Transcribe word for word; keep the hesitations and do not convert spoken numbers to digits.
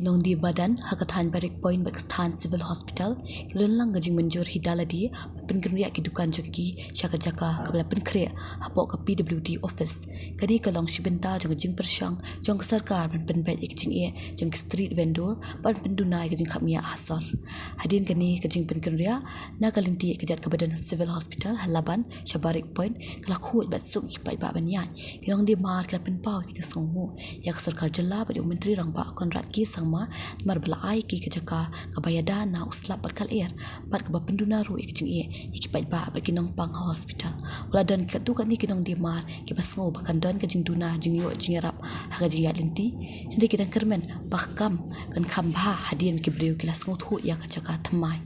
Nongdie madan ha ka thaiñ Barik Point bad ka thaiñ Civil Hospital ki la don lang ka jingmynjur hi da lade ban pynkynriah ki dukan jong ki sha ka jaka kaba la pynkhreh hapoh ka P W D office. Kane ka long shi bynta jong ka jingpyrshang jong ka sorkar ban pynbeit ïa ka jingeh jong ki street vendor bad ban pynduna ïa ka jingkhapngiah ha sor. Hadien kane ka jingpynkynriah na ka lynti ka jait kaba don ha Civil Hospital ha Laban sha Barik Point ka la khuid bad suk ïa ki paidbah ban ïaid. Ki nongdie mar ki la pynpaw ïa ka jingsngewnguh ïa ka sorkar jylla bad ïa u Myntri Rangbah Conrad K Sangma namar ba la ai ïa ki ka jaka kaba ïada na u slap bad ka lyer bad kaba pynduna ruh ïa ka jingeh ïa ki paidbah bad ki nongpang ha hospital. U la don katto katne ki nongdie mar kiba sngew ba kan don ka jingduna jingïoh jingïarap ha ka jingïaid lynti, hynrei ki dang kyrmen ba kam kan kham bha hadien ba ki briew ki la sngewthuh ïa ka jaka thymmai.